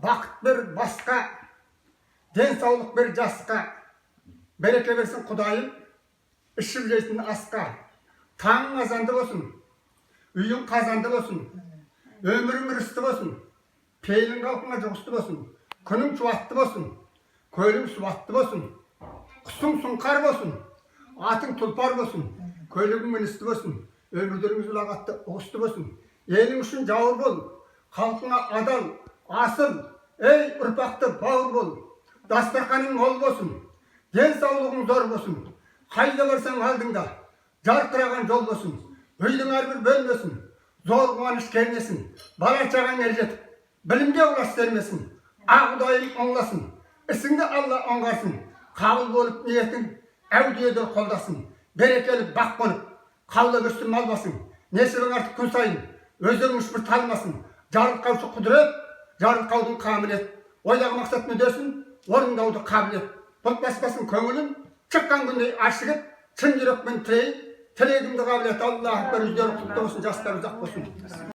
Бақыт бер басқа, денсаулық бер жасқа, береке берсін Құдайым, ішіп жейтін асқа. Таңың азанды болсын, үйің қазанды болсын, өмірің ырысты болсын, пейілің халқыңа жұғысты болсын, күнің шуақты болсын, көлің суатты болсын, құсың сұңқар болсын, атың тұлпар болсын, көлігің міністі болсын, өмірлеріңіз ұлағатты, ұғысты болсын. Елің үшін жауыр бол, халқыңа адал, асыл, ей, ұрпақты бауыр бол. Дастарханың мол болсын, денсаулығың зор болсын, қайда барсаң, алдыңда жарқыраған жол болсын. Үйдің әрбір бөлмесін зор қуаныш кернесін, бала шағаң ер жетіп, білімге ұлас сермесін. Ақ Құдайым оңласын, ісіңді Алла оңғарсын, қабыл болып ниетің, әулиелер қолдасын. Берекелі бақ болып қаулап өссін мал басың, несібең артып күн сайын, өзегің үшбір талмасын. Жарылқаушы құдірет, жарылқаудың қамын ет, ойдағы мақсат мүддесін орындауды қабыл ет. Бұлт баспасын көңілін, шыққан күндей ашық ет. Шын жүрекпен тілейін, тілегімді қабыл ет. Аллах акбар! Өздері құтты болсын, жастар ұзақ болсын.